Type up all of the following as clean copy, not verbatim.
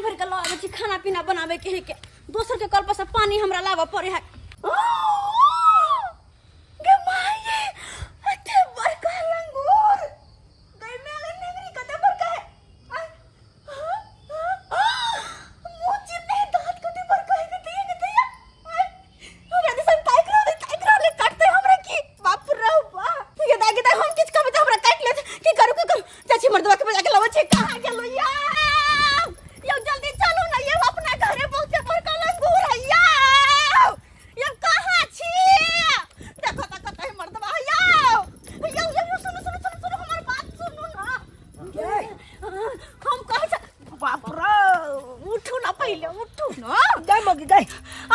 भरि के लऽ आबै छी खाना पीना बनाबे के है के दोसर के कल पर से पानी हमरा लाबऽ पड़े है। गे माये, एते बड़का लंगूर। गै माय, नेंगरी कते बड़का है। आ, आ, आ, आ, मुँह चिरने है, दाँत कते बड़का है, गै दैया, गै दैया। आय, हमरा दिसन ताकि रहल है, ताकि रहल है, काटतै हमरा की? बाप रे बाप। गे दाइ, गे दाइ, हम किछु कहबै तऽ हमरा काटि लेत। की करू, की करू? चाची मर्दवा के बजा के लाबै छी। कहाँ गेलो या? यौ जल्दी चलू ना यौ, अपना घरे बहुते बड़का लंगूर है यौ। यौ कहाँ छी? देखो त कतै मर्दवा है यौ। यौ यौ यौ, सुनू सुनू सुनू सुनू, हमर बात सुनू ना। हम कहै छ, बाप रे, उठू ना, पहिले उठू ना। गई मगी गई,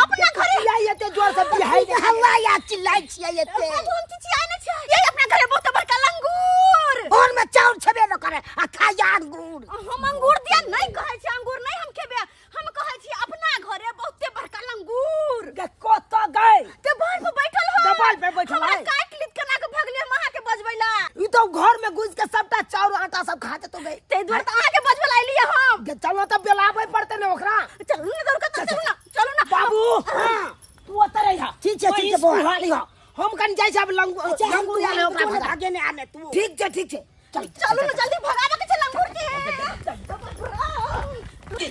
अपना घरे या एते जोर से बिहाई के हल्ला या चिल्लाइ छियै एते? बाबू, हम चिचियाइ नै छियै। ये अपना घरे बहुत बड़का लंगूर। घर में चाउर छेबे न करे आ खाइया अंगूर। हम अंगूर दिया नहीं कहै छी, अंगूर नहीं हम खेबे। हम कहै छी अपना घरे बहुते बड़का लंगूर। गे कत गई? ते बाल पर बैठल है। दबाल पे बैठल हमरा है। काट लित केना के भगले हम अहाँ के बजबै ला। ई तो घर में घुस के सबटा चाउर आटा सब खा जेतो गई। ते दुआरे तऽ अहाँ के बजबै ला एलियै हम। गे चलो तऽ बेलाबै पड़तै ने ओकरा। चलू ने दौड़ के, चलू ना, चलू ना। बाबू, हां, तू ओतऽ रहिह। ठीक छै, ठीक छै, बौआ। लिह, हम कन जाइ छी आब लंगू अच्छा, हम लंगूर आयल है ओकरा भगा। भागे ने आने तू। ठीक छै, ठीक छै, चल। चलू ना जल्दी, भगाबे के छै लंगूर के।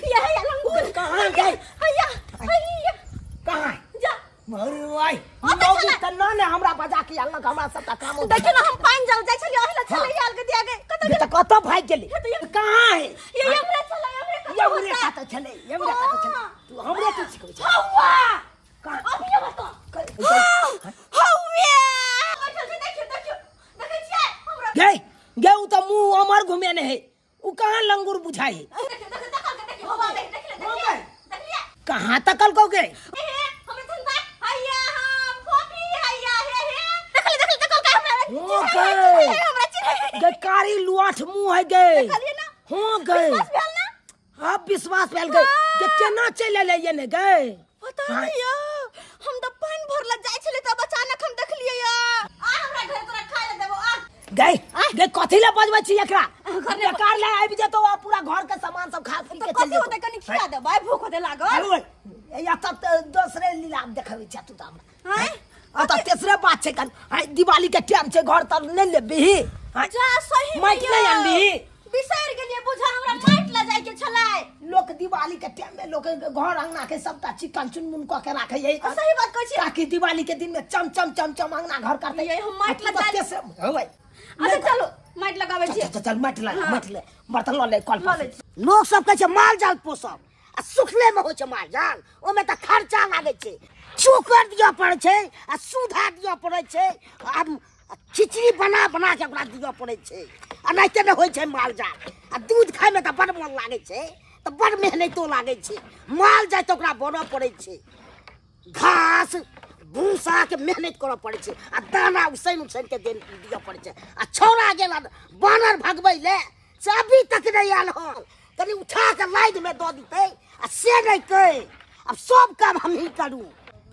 ये है लंगूर। कहाँ गई? हैया हैया। कहाँ? जा। मरुआई। ओतऽ मौगी छलै। तऽ न ने हमरा बजा के आनलक, हमरा सबटा काम ओतऽ। देखियौ ना, हम पानि जल जाइ छलियै, ओहि लए छलै आयल के दिया गे। कतऽ तऽ कतऽ भागि गेली? हे तऽ ये- कहाँ है? ये हमरे छलै, हमरे कतऽ ये हमरे होतै? कतऽ छलै? ये हमरे कतऽ छलै? तू हमरे तू सिखबै छै? हौवा। कहाँ? अभी ये बता। हौवे बैठल छै, देखियौ देखियौ, देखै छियै हमरा? गे गे, उ तऽ मुँह अमर घुमेने है, उ कहाँ लंगूर बुझाइ है? देखियौ देखियौ, देखल के देखियौ, हौवा देख, देख ले, हो देखिए गए। देखलियै? कहाँ तकल को गे? हे हे, हमरे धंधा हैया, हम फोफी हैया, हे हे, देखली देखली, देखल के हमरा? हो चिन्है गए। चिन्है, हमरा चिन्है। गे कारी लुआठ मुँह है गे। देखलियै ना? हो गए। विश्वास भेल ना? अब विश्वास भेल गए। गे केना चलि एलै ये ने गए? पता हाँ। नहीं यौ, हम तऽ पानि भरला जाइ छलियै तब अचानक हम देखलियै या। आ हमरा घर तोरा खाय लए देबो आ। गए गए, कथी ले बजबै छी एकरा? घर ले- बेकार ले आबि जेतौ आ पूरा घर के सामान सब खा पी तऽ के कथी चलि जेतौ। होतै, कनि खिया देबै, भूख होतै लागल। अरे, या तब तऽ दोसरे लीला देखबै छै तू तऽ हमरा। आँय? आ तऽ तेसरे बात छै कन आइ दिवाली के टाइम छै, घर तर नहि लेबही आँय? जा सही माटि में नहि यौ। आनलिही? बिसरि गेलियै बुझा, हमरा माटि लऽ जाय के छलै। लोक दिवाली के टाइम में लोक घर अंगना के सबटा चिकन चुनमुन कऽ के राखे है। सही बात कहै छी। ताकि दिवाली के दिन में चम चम चम चम अंगना घर करते। ये हम माटि लगा- होवे। अच्छा चलू, माटि लगाबै छी। चल चल, माटि ले, माटि ले, बर्तन लऽ ले कल लऽ पर लै से। छी। लोक सब कहै छै माल जाल पोसब आ सुखले में होइ छै माल जाल, ओहिमे तऽ खर्चा लागै छै, चोकर दिअ पड़ै छै आ सुधा दिअ पड़ै छै आ खिचड़ी बना बना के ओकरा दिअ पड़ै छै। एनाहिते नहि होइ छै माल जाल। आ दूध खायमे तऽ बड़ मोन लागै छै, तऽ बड़ मेहनतो लागै छै। माल जाल तऽ ओकरा बनऽ पड़ै छै, घास भूसाके मेहनत करऽ पड़ै छै आ दाना उसैन उसैन के दिअ पड़ै छै। आ छौड़ा गेल बानर भगबै लए, से अभी तक नहि आयल हन। कनि उठा के लाइनमे दऽ दितै आ से नहि कहै। आब सब काम हमही करू?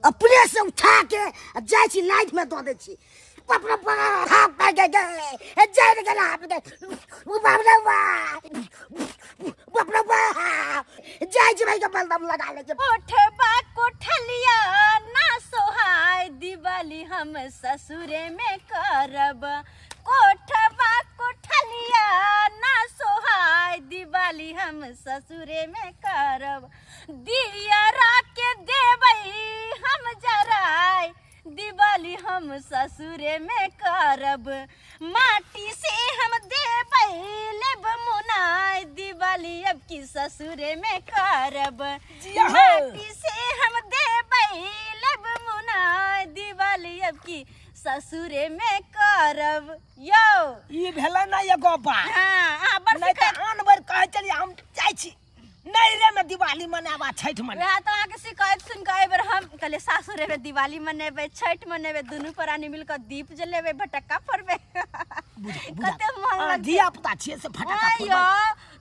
अपने से उठा के आ जाइ छी लाइनमे दऽ दै छी। बाप रे बाप, गे गे जरि गेल हाथ गे, बाप रे बाप, बाप रे बाप, जाइ छी भाई के बलदम लगा लै छी। कोठबा कोठलिया ना सोहाय, दिवाली हम ससुरे में करब। कोठबा कोठलिया ना सोहाय, दिवाली हम ससुरे में करब। दिया के देबै हम जराय, दिवाली हम ससुरे में करब। माटी से हम देबै लेब मुनाय, दिवाली अब की ससुरे में करब। जिया हो। माटी से हम देबै लेब मुनाय, दिवाली अब की ससुरे में करब यौ। ई भेलै ना एगो बात। हाँ, अहाँ बड़ नहि तऽ शिकायत आन बेर कहै छलियै हम जाइ छी नैहरे में दिवाली मनायब आ छठि मनायब। वएह तऽ अहाँके शिकायत सुनि कऽ एहि बेर हम कहलियै सासुरे में दिवाली मनेबै, छठि मनेबै, दुनू प्राणी मिल कऽ दीप जलेबै, फटक्का फोड़बै। बुझा कते मोन अहाँ लगतै। धिया पुता छियै से फटाका आय फोड़बै? यौ,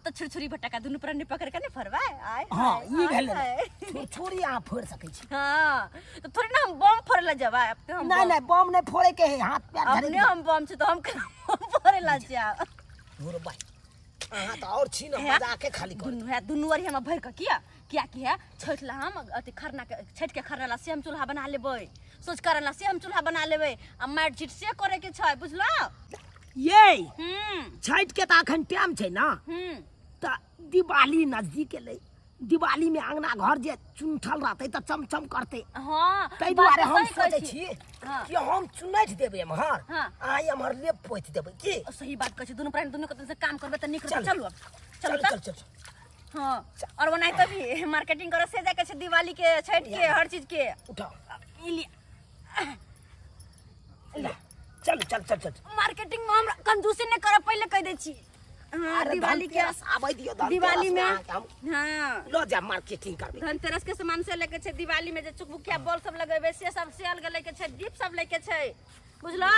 तऽ छुरछुरी फटक्का दुनू प्राणी पकड़ के नहि फोड़बै? आय हँ, हाय, ई हाय, भेलै। हाय। छुरछुरी अहाँ फोड़ि सकै छी। हँ तऽ थोड़े ने हम बम फोड़ै लए जेबै अब तऽ हम नहि बम- नहि, बम नहि फोड़े के है, हाथ पैर धरे अपने हम बम छी तऽ हम केना बम फोड़ै लए जायब? धुर बाइ। अहाँ तऽ आओर छी ने है? मजाके खाली कर दुनू है दुनू अरी हम भरि कऽ किया किया कि है छठि ला हम अथी खरना के छठि के खरना ला से हम चूल्हा बना लेबै सोच करन ला से हम चूल्हा बना लेबै आ माटि झीट से करे के छै बुझलौ ये हम्म छठि के तऽ अखन टाइम छै ना हम्म तऽ दिवाली नजदीक एलै दिवाली में अंगना घर जे चुनठल रहतै तऽ चमचम करतै हाँ ताहि बात दुआरे तऽ हम सही कहै सोचै छी। छी हाँ। कि हम चुनैठ देबै एम्हर हाँ। अहाँ एम्हर लेप पोति देबै की सही बात कहै छी दुनू प्राणी दुनू कतन से काम करबै तऽ नीक रहतै चल। चलू अब चलू चल तऽ चल चल चल हाँ और ओनाहितो भी मार्केटिंग करे से जाके छै दिवाली के छठ के हर चीज के उठाओ ई लिअ ले चल चल चल चल मार्केटिंग में हमरा कंजूसी नहीं करब पहले कह दै छी हाँ अरे दिवाली के धनतेरस आबै दियौ धनतेरस दिवाली में अहाँके हम हाँ लऽ जायब मार्केटिंग करबै धनतेरस के सामान से लेके छै दिवाली में जे चुकभुकिया बॉल सब लगेबै से सब से अलग लेके छै दीप सब लेके छै बुझलौ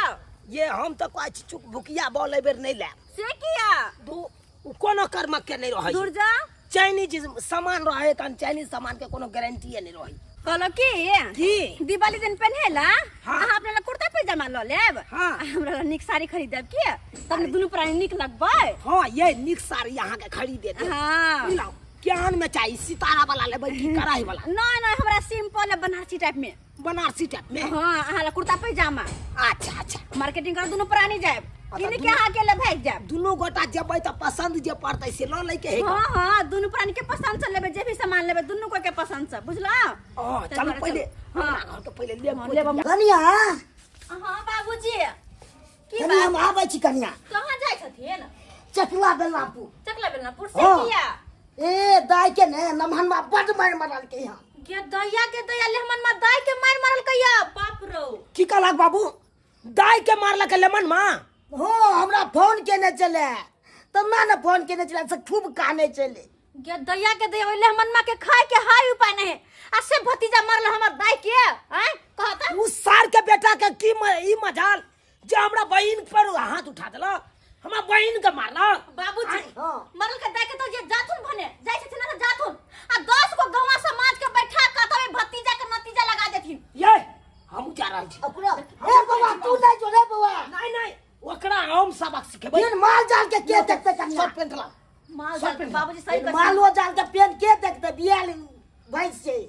ये हम तऽ कहै छी चुकभुकिया बॉल एहि बेर नहि लायब से किया दू ओ कोनो कर्मक के नहि रहै दूर जा चाइनीज सामान रहै तहन चाइनीज सामान के कोनो गारंटीए नहि रहै कहलो की की दिवाली दिन पहनेला हाँ। अहाँ अपना ला कुर्ता पैजामा लऽ लेब हाँ। आ हमरा ला नीक साड़ी खरीदब की तब ने दुनू प्राणी नीक लगबै हाँ ये नीक साड़ी अहाँके खरीद देते हाँ बुझलहुँ केहन में चाही सितारा वाला लेबै कि कढ़ाई वाला नहीं नहीं हमरा सिंपल है बनारसी टाइप में बनारसी टाइप में हाँ अहाँ ला कुर्ता पैजामा अच्छा अच्छा मार्केटिंग कर दुनू प्राणी जायब अच्छा, किन के दुनू- अहाँ अकेले भागि जायब दुनू गोटा जेबै तऽ पसन्द जे पड़तै से लऽ लैके है हाँ हाँ दुनू प्राणी के पसंद से लेबै जे भी सामान लेबै दुनू कोई के पसंद से बुझलौ हाँ ताहि चलू दुआरे पहिले चलू। हाँ अपना घर के पहिले लेब हाँ, पोति लेब हम। कनिया हाँ बाबूजी की कनिया हम बात आबै छी कनिया कहाँ जाइ छथिन चकला बेलनापुर चकला बेलनापुर से हाँ। किया ए दाई के ने नमहनमा बड मारि मारल के यहाँ गे दैया के दैया लेमन मा दाई के मार मारल कहिया बाप रो की कहलक बाबू दाई के मारलक लेमन माँ हो हमरा फोन केने छलै तऽ ना ने फोन केने छलै से खूब काने छलै गे दैया के दैया ओइ लेमन मा के खाए के हाय उपाय नहीं आ से भतीजा मारल हमर दाई के हैं कहता उ सार के बेटा के की ई मजाल जे हमरा बहिन पर हाथ उठा देलक हमरा बहिन के मारलक बाबूजी हाँ। मरल के दाई के तो जे जाथुन भने जाय छथिन ना त जाथुन आ 10 गो गौवा समाज के बैठा के तबे भतीजा के नतीजा लगा देथिन ये हम जा रहल छी ओकरा ए बौआ तू नहि जो रे बौआ नहीं नहीं ओकरा हम सबक सिखेबै फिर माल जाल के के देखते कनिया शर्ट पेंट ला माल जाल के बाबूजी सही फिर कहै मालो जाल के पेन के देखते बियाल भैंस छै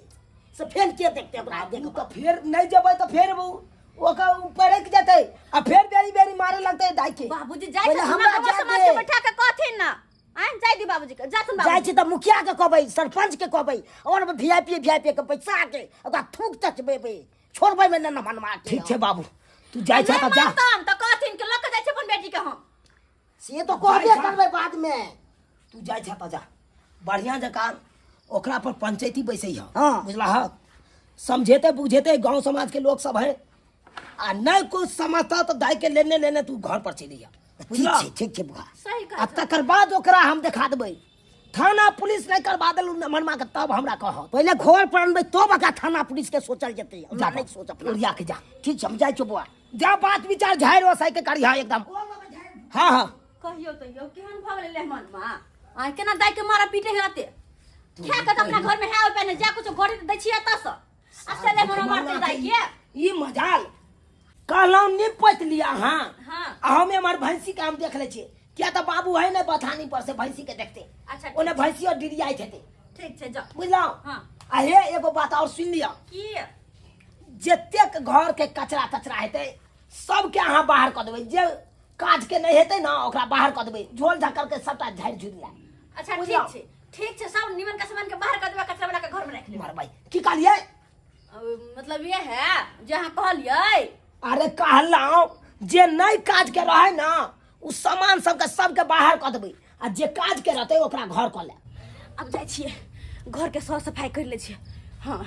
से फेन के देखते ओकरा उ देखबै तऽ फेर नहीं जेबै तऽ फेर उ ओकर उ पड़क जेतै आ फेर बेरी बेरी मारे लगतै दाई के बाबूजी जाय पहिले छथिन हमरा ना गौवा जाय समाज दे। के बैठा के कहथिन ना आय जाय दी बाबूजी के जाथुन जाइ बाबूजी छी तऽ मुखिया के कहबै सरपंच के कहबै और V I P V I P के पैसा के ओकरा थूक चचबेबै छोड़बै में न मनवा के ठीक छै बाबू तू जाइ छ नहीं तऽ जा मानतन तऽ कहथिन कि लऽ के जाइ छै अपन बेटी के हम से तो कहबे करबै बाद में तू जाइ छ तऽ जा बढ़िया जकाँ ओकरा पर पंचायती बैसै है हाँ। बुझला हक समझेते बुझेते गांव समाज के लोग सब है आ नहीं कुछ समझता तो दाई के लेने लेने तू घर पर चली जा ठीक बुझला छै ठीक छै बुआ सही आ कहै छौ। तकर बाद ओकरा हम देखा देबै थाना पुलिस नहीं करवा देलू मनमा के तब हमरा कहत पहिले घर पर अनबै तब ओकरा थाना पुलिस के सोचल जेतै हमरा जा नहि सोच अपना ओरिया के जा ठीक छै हम जाइ छियौ बौआ जा बात विचार झाड़ि वसाई के करिहा एकदम हाँ हाँ कहियो तो यौ केहन भऽ गेलै लेहमन माँ आइ केना दाइ के मारा पीटे है अते खा के तऽ अपना घर में है ओइ ने जा कुछ घड़ी दै छियै एतऽ से आ से लेहमन मारते दाइ के ई मजाल कहलहुँ निपैत लिअ अहाँ हाँ। आ हम एम्हर भैंसी के हम देख लै छियै किया तऽ बाबू है ने बथानी पर से भैंसी के देखते अच्छा, ठीक ओने भैंसी और डिरियाइत हेतै ठीक छै जाओ बुझलहुँ हाँ। आ हे एगो बात और सुनि लिअ की जतेक घर के कचरा तचरा हेतै सबके अहाँ बाहर कऽ देबै जे काज के नहि हेतै ने ओकरा बाहर कऽ देबै झोल झाकर के सबटा झाड़ि झुड़ि लए अच्छा ठीक बुझलहुँ? छै ठीक छै सब निमन के सामान के बाहर कऽ देबै कचरा वाला के घर में राखि लेबै मरबै की कहलियै अब मतलब ये है जे अहाँ कहलियै अरे कहलहुँ जे नहि काज के रहै ने ओ सामान सबके सबके बाहर कऽ देबै आ जे काज के रहतै ओकरा घर कऽ ले अब जाइ छियै घर के सर सफाई कर लै छियै हाँ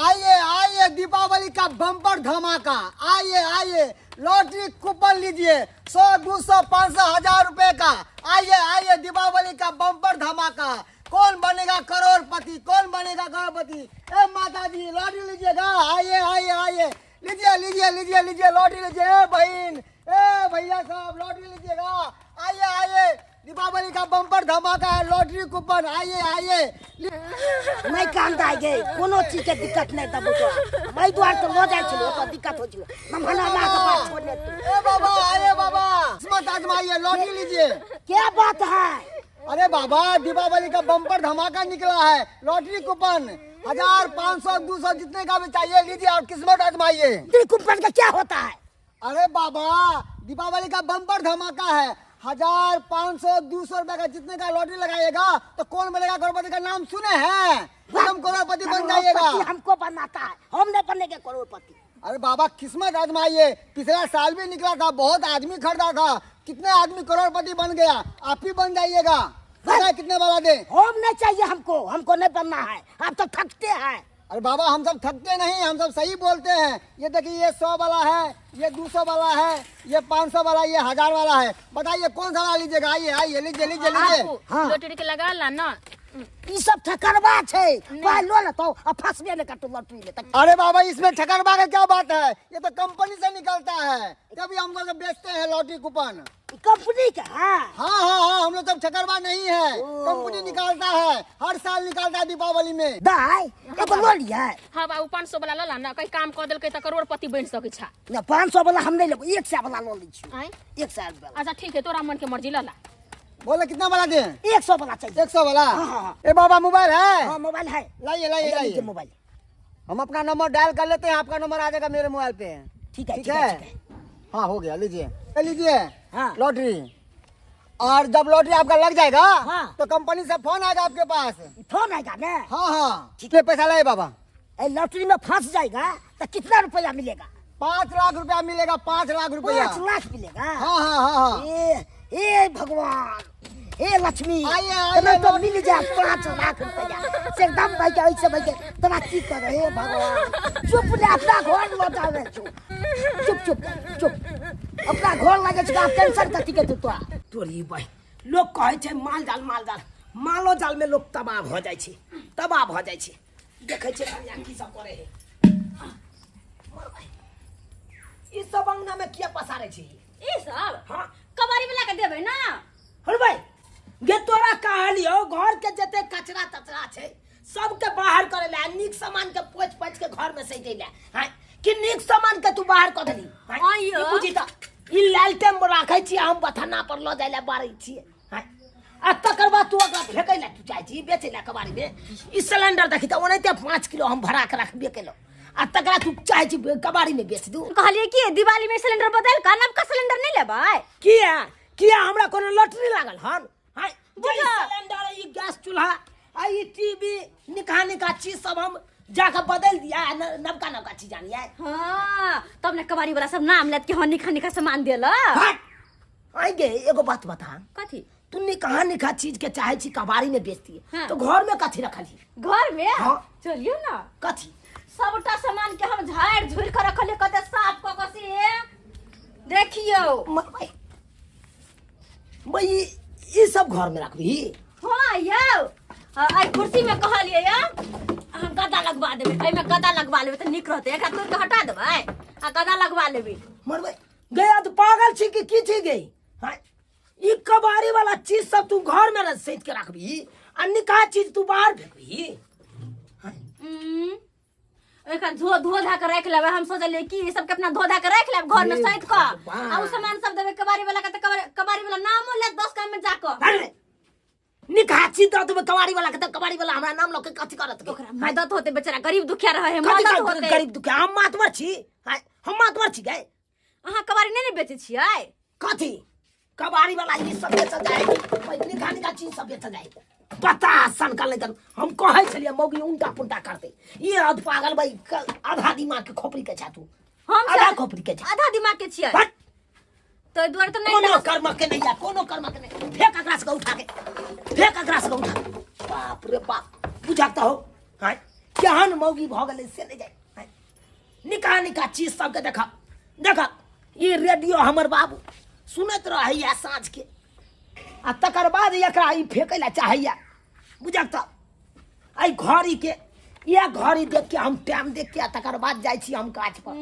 आइए आइए दीपावली का बम्पर धमाका आइए आइए लॉटरी कूपन लीजिए 100 200 500 हजार रुपए का आइए आइए दीपावली का बम्पर धमाका कौन बनेगा करोड़पति कौन बनेगा करोड़पति ए माता जी लॉटरी लीजिएगा आइए आइए आइए लीजिए लीजिए लीजिए लीजिए लॉटरी लीजिए ए बहन ए भैया साहब लॉटरी लीजिएगा आइए आइए दीपावली का बम्पर धमाका है, लॉटरी कूपन, आइए आइए। नहि कान दाइ गे, कोनो चीज के दिक्कत नहि देबो तोरा। हम एहि दुआरे तऽ लऽ जाइ छलहुँ, ओतऽ दिक्कत होइ छलै। मम्हना ला के बात छोड़ने तू। ए बाबा, आइए बाबा, किस्मत आजमाइए, लॉटरी लीजिए। क्या बात है? अरे बाबा, दीपावली का बम्पर धमाका निकला है, लॉटरी कूपन 1000, 500, 200 जितने का भी चाहिए लीजिए और किस्मत आजमाइए। लॉटरी कूपन का क्या होता है? अरे बाबा, दीपावली का बम्पर धमाका है, 1000, 500, 200 रुपए का जितने का लॉटरी लगाइएगा तो कौन बनेगा करोड़पति का नाम सुने हैं, एकदम करोड़पति बन जाइएगा। करोड़पति हमको बनाता है, हम नहीं बनेंगे करोड़पति। अरे बाबा, किस्मत आजमाइए, पिछला साल भी निकला था, बहुत आदमी खरीदा था, कितने आदमी करोड़पति बन गया, आप भी बन जाइएगा। बताइए कितने वाला दे? हम नहीं चाहिए हमको, हमको नहीं बनना है, आप तो थकते हैं। अरे बाबा, हम सब थकते नहीं, हम सब सही बोलते हैं। ये देखिए, ये 100 वाला है, ये 200वाला है, ये 500 वाला, ये 1000 वाला है, बताइए कौन सा वाला लीजिएगा? आइए आइए, लीजिए लीजिए लीजिए। बाबू हाँ। लॉटरी के लगा ला ना। ई सब ठकरबा छै, पाइ लो ने तो आ फंसबे ने करतौ लॉटरी में तक। अरे बाबा, इसमें ठकरबा का क्या बात है, ये तो कंपनी से निकलता है, तभी हम लोग बेचते हैं लॉटरी कूपन। ई कंपनी के है? हाँ हाँ हाँ, हम लोग सब ठकरबा नहीं है, ओ। कंपनी निकालता है, हर साल निकालता है दीपावली में। दाइ एगो लऽ लियै। हाँ बाबू, 500 वाला लऽ ला ना, कहीं काम कऽ देलकै तऽ करोड़पति बनि सकै छा। ने 500 वाला हम नहीं लेबै, 100 वाला लऽ लै छियौ। आँय? 100 वाला। अच्छा ठीक है, तोरा मन के मर्जी, लऽ ला। बोले कितना वाला दे? 100 वाला चाहिए। 100 वाला? हाँ, हाँ, हाँ। ए बाबा, मोबाइल है? हाँ, मोबाइल है। लाइए लाइए लीजिए लाइए मोबाइल। हम अपना नंबर डायल कर लेते हैं, आपका नंबर आ जाएगा मेरे मोबाइल पे। ठीक है, ठीक ठीक है, है? ठीक है। हाँ हो गया, लीजिए ले लीजिए। हाँ। लॉटरी, और जब लॉटरी आपका लग जाएगा, हाँ। तो कंपनी से फोन आएगा आपके पास। फोन आएगा ना? हाँ हाँ। ठीक। कितने पैसा लाए बाबा? ए, लॉटरी में फंस जाएगा तो कितना रुपया मिलेगा? 5 लाख रुपया मिलेगा, 5 लाख रुपया। 5 लाख मिलेगा? हाँ हाँ हाँ हाँ। ए ए भगवान, ए लक्ष्मी, आइए, आइए, तोरा तो लॉटरी। मिल जाए 5 लाख रुपया से एकदम भाई के ऐसे भाई के तोरा की करे। हे भगवान, चुप ले, अपना घर लऽ जावे, चुप चुप चुप चुप, अपना घर लगे छै, आब टेंशन कथी के तू तोरा। तोरी भाई, लोग कहै छै माल जाल माल जाल, मालो जाल में लोग तबाह भऽ जाइ छै, तबाह भऽ जाइ छै। देखै छै कनिया की सब करे है। मर भाई, ई सब अंगना में किया पसारे छी? ई सब हाँ। कबाड़ी वाला के देबै ना। हर भाई गे, तोरा कहलियो घर के जते कचरा तचरा छै सबके बाहर करे ले, आ नीक सामान के पोछ पाछ के घर में सैते ले। हाँ कि नीक सामान के तू बाहर कऽ देली? हाँ, आइयो। ई बुझी तऽ ई लालटेन राखै छी हम, बथाना पर लऽ जाइ ले बारै छियै। हाँ, आ तकर बाद तू ओकरा फेकै ले तू चाहै छी, बेचै ले कबाड़ी में। ई सिलेंडर देखी तऽ ओनाहिते 5 किलो हम भरा के रखबे केलहुँ, आ तकरा तू चाहै छी कबाड़ी में बेच दू। कहलियै कि दिवाली में सिलेंडर बदल कऽ नबका सिलेंडर नहि लेबै? किया किया, हमरा कोनो लॉटरी लागल हन? हाँ, जे ई बुझल। सिलेंडर, ई गैस चूल्हा आ ई टीवी, निका निका चीज सब हम जाके बदल दिया आ नबका नबका चीज आनिया। हाँ, तब ने कबाड़ी वाला सब नाम लेत कि हाँ निका निका सामान देलक। हट आई गे, एगो बात बता। कथी? तू निकाह निकाह चीज के चाहे छी कबाड़ी में बेचती, हाँ। तो घर में कथी रखल ही? घर में? हाँ। चलियो ना। कथी? सबटा सामान के हम झाड़ झुड़ के रखलियै, कते साफ कऽ कऽ से देखियौ। मर भाई भाई, ई सब घर में रखबी? हाँ यौ, आइ कुर्सी में कहलियै यौ अहाँ गद्दा लगवा देबै, एहिमे गद्दा लगवा लेबै तऽ नीक रहतै, एकरा तोड़ि कऽ हटा देबै आ गद्दा लगवा लेबै। मर भाई गया, तू पागल छी कि की छी गई? हाँ, ई कबाड़ी वाला चीज सब तू घर में सैत के रखबी आ निकाह चीज तू बाहर फेंकबी? एकरा धो धो धा के राखि लेबै। हम सोचलियै कि ई सबके अपना धो धा के राखि लेब घर में हे सैत कऽ भगवान। आ उ सामान सब देबै कबाड़ी वाला के तऽ कबाड़ी वाला नामो लेत 10 काम में जाकऽ। अरे निकाह चीज दऽ देबै कबाड़ी वाला के तऽ कबाड़ी वाला हमरा नाम लऽ के कथी करत? ओकरा मदद होते, बेचारा गरीब दुखिया रहे है, कथी मदद करत? होते। गरीब दुखिया? हम मातबर छी? आँय, हम मातबर छी गए? अहाँ कबाड़ी नहि ने बेचै छियै? कथी कबाड़ी वाला ई सब बेचल जाए, निका निका चीज सब बेचल जाए? पता सनकल नहीं कर। हम कहै छलियै मौगी उल्टा पुल्टा करते, ई अध पागल भाई, आधा दिमाग के खोपड़ी के छा तू। हम आधा खोपड़ी के छा। आधा दिमाग के छियै। हट। तो दुआरे तऽ कोनो नहि कर्म के नहीं या कोनो कर्म के नहीं। फेंक अकरा से उठा के, फेंक अकरा से उठा। बाप रे बाप, बुझाता हो हाय केहन मौगी भऽ गेलै से नहीं जाए। हाय, निका निका चीज सबके देखा देखा। ई रेडियो हमर बाबू सुनैत रहैया साँझ के, आ तकर बाद एकरा ई फेंकै लए चाहैया। बुझक तऽ एहि घड़ी के, इएह घड़ी देख के हम टाइम देख के आ तकर बाद जाइ छी हम काज पर,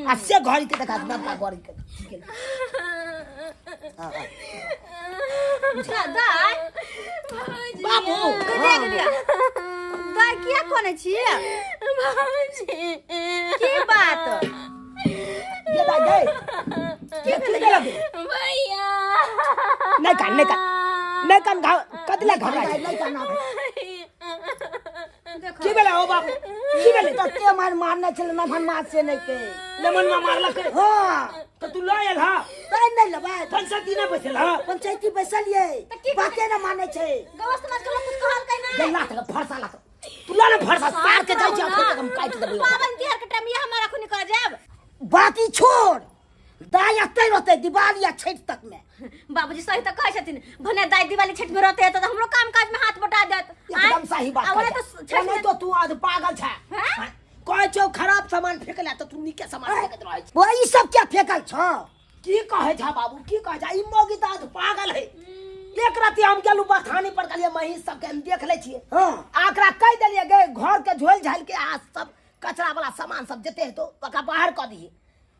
आ से घड़ी के देखा, नवका घड़ी के। दाय बाबू कने गेलियै दाय किया कोने छियै की बात ये दाई गए ये की गेला गे? भैया नहीं कान नहीं कान नहीं कान घा कतला घबरा नहीं नहीं काना की भेलै हो बाबू की भेलै तऽ के मार मारने छलै नमहन मार से नहि के लेमन मा मारलक हँ तऽ तू लऽ आयल हा तैं नहि लेबै पंचायती नहि बैसल हा पंचायती बैसलियै बाते नहि मानै छै गाँव समाज के लोग कुछ कहल कै ना गल्ला तक फरसा लक तू ला ना फरसा सार के जाइ छी अखन तक हम काटि देबै ओकरा। पावन तिहार के टाइम ये हमारा खुनी कर जाब बाकी छोड़ दाय एतै रहतै दिवाली आ छठि तक में बाबूजी सही तऽ कहै छथिन भने दाइ दिवाली छठि में रहते तऽ हमरो काम काज में हाथ बटा देत एकदम सही बात आ ओने कहै तऽ छै। छठि ओने में तो तू आज पागल छै हैं? कहै छौ खराब सामान फेकला तऽ तू नीके सामान फेकैत रहै छै वो ई सब क्या फेकल छौ की कहै छा बाबू की कहै छा ई मौगी तऽ आज पागल है एक राति हम गेलू बथानी पर कहलियै महींस सबके हम देख लै छियै हँ आ एकरा कहि देलियै गे घर के झोलि झालि के आ सब कचरा वाला सामान सब जते हेतौ ओकरा बाहर कऽ दिही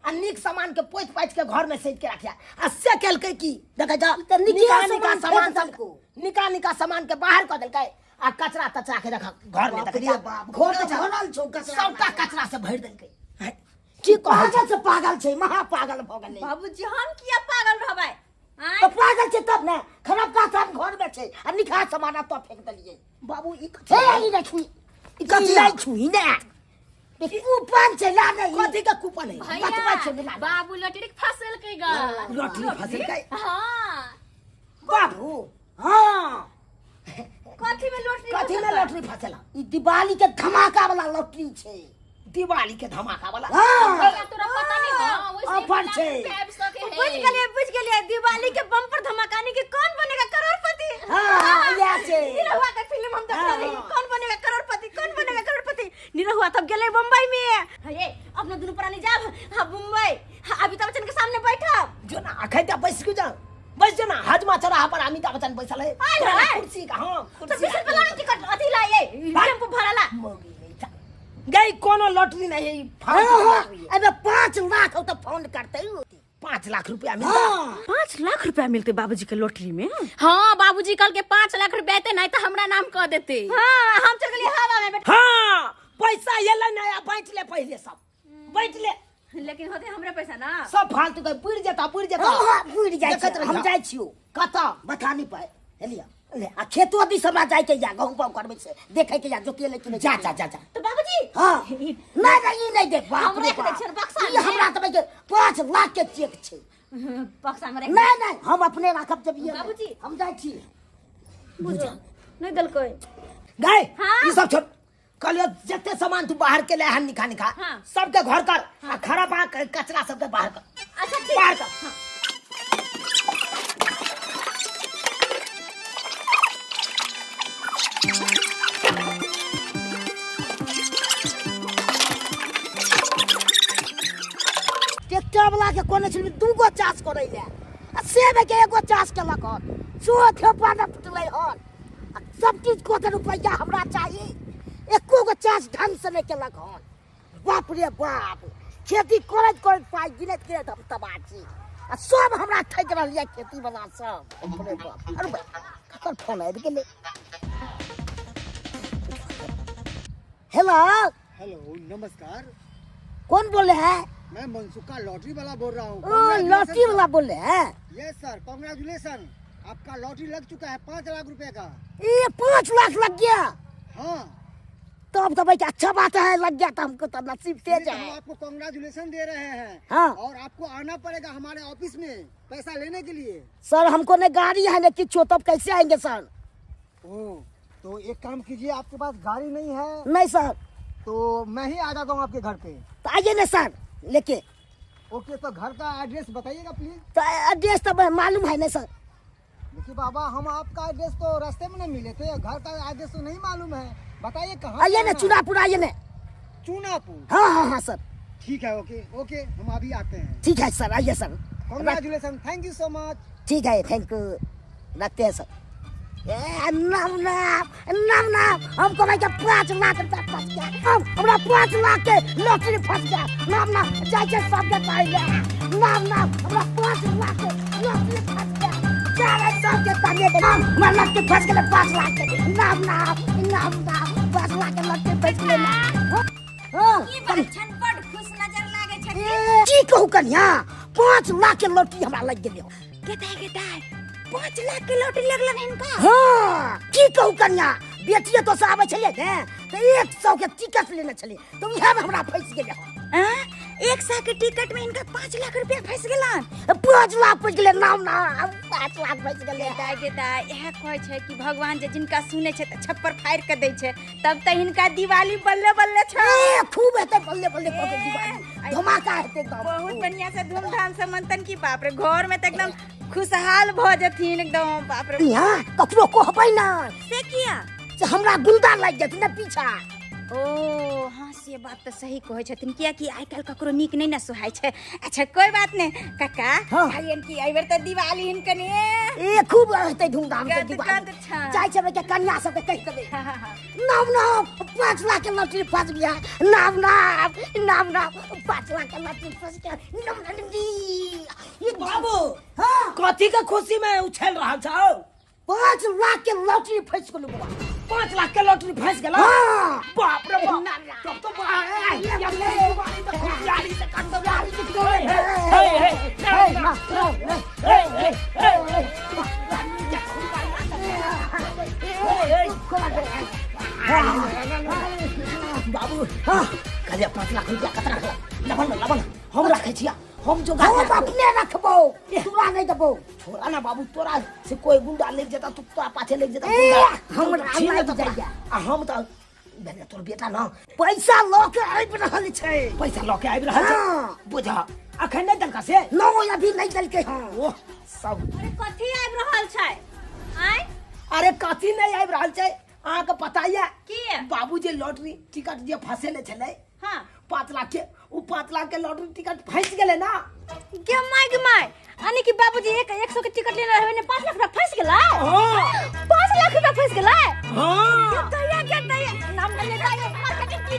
आ नीक सामान के पोछि पाछि के घर में सैत के रखिया आ से केलकै की देखै छ तऽ नीके निका निका सामान सामान फेक सब देलकौ। निका निका सामान के बाहर कऽ देलकै आ कचरा तचरा के देख घर में बाप देखै रे छ बाप, घर तऽ भरल छौ कचरा। सबटा कचरा से भरि देलकै हैं? की कहै छ पागल से पागल छै महा पागल भऽ गेलै बाबूजी हम किया पागल रहबै आँय? तऽ पागल छै तब ने खराब का सामान घर में छै आ निखा सामान एतऽ फेंक देलियै बाबू ई कथी हे ई नहि छुई ई कथी नहि छुई ने ई कूपन छै ला नहीं कथी के कूपन है बतबै छै भैया ने ला। बाबू लॉटरी के फंसलकै गा लॉटरी फंसलकै हाँ बाबू हाँ कथी में लॉटरी कथी में लॉटरी फंसला ई दिवाली के धमाका वाला लॉटरी छै दिवाली के धमाका वाला हाँ भैया तोरा पता नहीं हां वैसे ऑफर छै। बुझ गेलिए बुझ गेलिए दिवाली के बम पर धमाकानी के कौन बनेगा करोड़पति हाँ, इएह छै। निरहुआ के फिल्म हम देखले रही कौन बनेगा करोड़पति कौन बनेगा करोड़पति निरहुआ तब गेले बम्बई में हे अपना दुनू प्राणी जाब हाँ मुंबई हाँ, अमिताभ बच्चन के सामने बैठब जो ना अखन तऽ बैस के जा बैस जो ना हजमा चौराहा पर अमिताभ बच्चन बैसल है आयल तोरा है? कुर्सी का हाँ तो कुर्सी 20 रुपया लाना टिकट अथी ला ये टेम्पू भराला मौगी नहीं था गई कोनो लॉटरी नहीं है ई हाँ फालतू हाँ लॉटरी है। एहिमे 5 लाख हो तऽ फोन करतै 5 लाख रुपया मिलता हाँ 5 लाख रुपया मिलते बाबूजी के लॉटरी में हाँ बाबूजी कल के 5 लाख रुपया एते नहीं तो हमरा नाम कह देते हाँ हम चल गेलिए हवा में बैठ हाँ पैसा एलै ना आ बाँटि ले पहिले सब बाँटि ले लेकिन होते हमरे पैसा ना सब फालतू के बुड़ि जेता बुड़ि जेता हाँ हाँ बुड़ि जाइ देखैत छै हम रहिह। जाइ छियौ कतऽ बथानी पर हेलिया आ खेतो दिस हमरा जाइके या गहूँम पाउ करबै से देखैके या जोतिए ले कि नहि जा जा जा जा तो बाबूजी हाँ नहीं नहीं ई नहीं देख बाप हम रे राखि दै बाप छियनि बक्सा ई मे। हमरा तऽ भाई 5 लाख के चेक छै बक्सा में रख नहीं नहीं हम अपने राखब जब ये बाबूजी। हम जाइ छी बुझो नहीं देलकै गए हाँ? ई सब छोड़ कहलियो जते सामान तू बाहर के ले हन निखा निखा हाँ। सबके घर कर आ खराब आ कचरा सबके बाहर कर अच्छा ठीक बाहर कर ट्रैक्टर वाला के कोने छल दूगो चास करै ले आ सेब के एगो चास केलक हन सो थेपा न फुटलै हन आ सब चीज को के रुपैया हमरा चाही एको गो चास ढंग से नहि केलक हन बाप रे बाप खेती करैत करैत पाइ गिनैत गिनैत हम तबाह छी आ सब हमरा ठकि रहल यऽ खेती वाला सब बाप रे बाप अरे बा ककर फोन आबि गेलै हेलो हेलो नमस्कार कौन बोल रहे हैं मैं मनसुखा लॉटरी वाला बोल रहा हूँ ओ लॉटरी वाला बोल रहे हैं यस सर कॉन्ग्रेचुलेशन आपका लॉटरी लग चुका है 5 लाख रुपए का ये 5 लाख लग गया हाँ तब तो भाई अच्छा बात है लग गया तो हमको तो नसीब इसलिए तेज तो हम है आपको कॉन्ग्रेचुलेशन दे रहे हैं हाँ। और आपको आना पड़ेगा हमारे ऑफिस में पैसा लेने के लिए सर हमको न गाड़ी है न किच्छो तब कैसे आएंगे सर ओ तो एक काम कीजिए आपके पास गाड़ी नहीं है नहीं सर तो मैं ही आ जाता हूँ आपके घर पे तो आइए ना सर लेके ओके तो घर का एड्रेस बताइएगा प्लीज तो एड्रेस तो मालूम है ना सर देखिए बाबा हम आपका एड्रेस तो रास्ते में नहीं मिले थे घर का एड्रेस तो नहीं मालूम है बताइए कहाँ आइए ना आना है? चुनापुर आइए ना चूनापुर हाँ हाँ हाँ सर ठीक है ओके ओके हम अभी आते हैं ठीक है सर आइए sir congratulation thank you so much ठीक है thank you रखते हैं सर ए नाम नाम नाम नाम हमको भाई के 5 लाख रुपया फंस गया हम हमरा 5 लाख के लॉटरी फंस गया नाम नाम जाइ छै सबके पाइ ले नाम नाम हमरा 5 लाख के लॉटरी फंस गया चल सबके कनिए के नाम हमरा लट्टी फंस गेलै 5 लाख के। नाम नाम नाम नाम, 5 लाख के लट्टी फंस गेलै। हाँ। की बात छन, बड खुश नजर लागे छथिन। ए, की कहू कनिया, 5 लाख के लॉटरी हमरा लागि गेलै। केताय केताय, 5 लाख के लॉटरी लगलन हिनका? हाँ, की कहू कनिया, बेटिए तो से आबै छलियै ने तऽ 100 के टिकट लेने छलियै, तऽ उएहमे हमरा फँसि गेलै। आँ? 100 के टिकट में इनका 5 लाख रुपया फंस गेलन? 5 लाख फँसि गेलै। नाम नाम, 5 लाख फँसि गेलै। दाय गे दाय, इएह कहै छै कि भगवान जे जिनका सुनै छै तऽ छप्पर फाड़ि के दै छै। तब तऽ हिनका दिवाली बल्ले बल्ले छै। ए, खूब हेतै बल्ले बल्ले कऽ के दिवाली, धमाका हेतै एकदम। बहुत बढ़िया से धूमधाम से मनतन की। बाप रे, घर में तऽ एकदम खुशहाल भऽ जेथिन एकदम, बाप रे। यहाँ ककरो कहबै ना। से किया? से हमरा गुंडा लागि जेतै ने पीछा। ओ हाँ, से बात तऽ सही कहै छथिन, कियाकि आइ काल्हि ककरो नीक नहि ने सुहाइ छै। अच्छा, कोई बात नहि काका। हाँ। कहलियनि कि एहि बेर तऽ दिवाली हिनकने ए, खूब हेतै धूमधाम से गद दिवाली। गद छै। जाइ छै के कन्या सबके कहि देबै। हाँ, हाँ, हाँ। नाम नाम, 5 लाख के लॉटरी फंस गया। नाम नाम नाम नाम, 5 लाख के लॉटरी फंस गया। नाम नाम जी। ये बाबू। हाँ। कथी के खुशी में उछल रहल छौ? 5 लाख के लॉटरी फंस गेल बुआ। 5 लाख के लॉटरी फंस गेल? हाँ। बाप रे बाप। ना, ना। तब तो दिवाली तो खुशहाली से काट दो। हे हे हे हे हे हे हे हे। बाबू। हाँ। कहलियै 5 लाख रुपया कतना रखला? लबन लबन, हम रखै छिया, हम जोगा हम के रखबै। अपने रखबो, तोरा नहीं देबो। छोड़ा ना बाबू, तोरा से कोई गुंडा लेके जेता, तू तोरा पाछे लेके जेता। ए, गुंडा हमरा छीन लागि लेता तोरा। जाइया। आ हम तऽ भेलै तोर बेटा ना। पैसा लऽ के आबि रहल छै। पैसा लऽ के आबि रहल छै? हाँ। बुझा, अखन नहि देलका से? नो, अभी नहीं देलकै। हँ। ओह सब। अरे, कथी आबि रहल छै आँय? अरे, कथी नहि आबि रहल छै, अहाँके पता यऽ? की? बाबू जे लॉटरी टिकट जे फंसेले छलै 5 लाख के, ओ 5 लाख के लॉटरी टिकट फंसि गेलै ना। गे my गे माय, यानी कि बाबूजी एक 100 के टिकट लेने रहै ने, 5 लाख रुपया फंस गेलै? हाँ। 5 लाख रुपया फंस गेलै? हाँ। गे दैया, गे दैया, नाम नहीं लेता है मार्केटिंग की।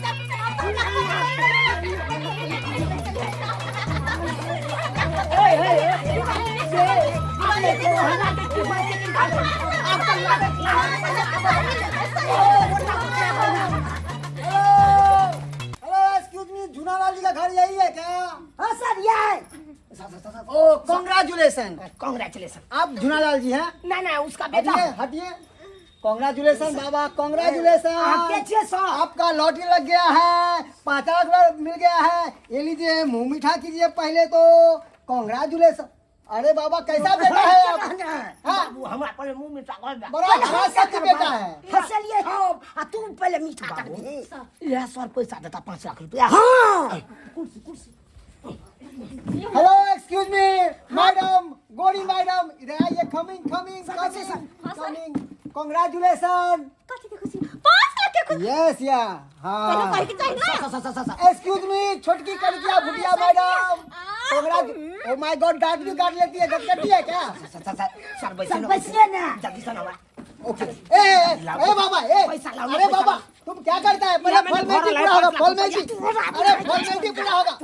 हेलो, एक्सक्यूज मी, झूनालाल जी का घर यही है क्या? हाँ सर, ये है। ओ, कांग्रेचुलेशन। कांग्रेचुलेशन। आप झूनालाल जी हैं? ना ना, उसका बेटा। हटिए हटिए। कांग्रेचुलेशन बाबा, कांग्रेचुलेशन। आपके छे सर। आपका लॉटरी लग गया है, 5 लाख रुपया मिल गया है। ये लीजिए, मुंह मीठा कीजिए पहले तो। कांग्रेचुलेशन। अरे बाबा, कैसा बेटा है आप? हाँ? बाबू, हमरा पहले मुंह मीठा कर दे। बड़ा खास बेटा है। फसलिए हम आ तू पहले मीठा कर दे। यह सर पैसा देता 5 लाख रुपया? हाँ। कुर्सी कुर्सी। हेलो, एक्सक्यूज मी मैडम, गोरी मैडम, इधर आइए। Coming coming coming coming, congratulation. कथी के खुशी? 5 लाख के खुशी? यस या हाँ। कहे के चाही ना। Sir sir sir sir. Excuse me, छोटकी कड़किया भुटिया मैडम, कांग्रेच। ओ my God, दांत भी काट लेती है, गटकटी है क्या? सर सर सर सर, बैसे सर ना। बैसिए ना। जल्दी से ना। ओके। ए ए, ए बाबा, ए। पैसा लाओ ना, अरे पैसा बाबा, लाओ। तुम क्या करता है? पहले या मैंने फॉर्मेलिटी भरा पूरा होगा। लाए 5 लाख फॉर्मेलिटी, अरे फॉर्मेलिटी पूरा होगा।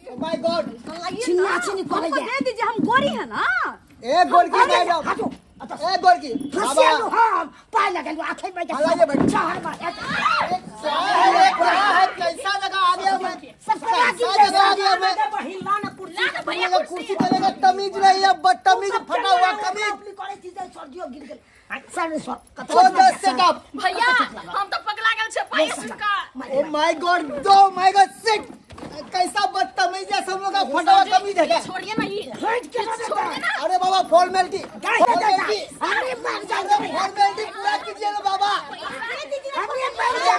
ओ my God. छिन्ना छिन्नी करे। हमको दे दीजिए, हम गोरी है ना। ए गोरकी मैडम, हटो। ए गोरकी फसियालु बाबा। हम पाय लगलु आखै में। हलाइए बैठ। चार बार। क्या है, क्या है? कैसा जगह आ गया मैं? ससुरा की कैसा जगह आ गया मैं? हिला ना कुर्सी। तुम लोग कुर्सी चलेगा, तमीज नहीं है, बदतमीज, फटा हुआ कमीज। करे चीज, सर्दियो गिर गेल सर सर। ओ the setup. भैया, हम तो पगला गेल छै पाइ सुनकर। ओ my God, oh my God, shit, कैसा बदतमीज है सब लोग का, फटा हुआ कमीज है क्या? छोड़िए ना ये। हट के ना छोड़िए ना। अरे बाबा, फॉर्मेलिटी फॉर्मेलिटी। अरे मर जा। अरे फॉर्मेलिटी पूरा कीजिए ना बाबा। अरे मर जा।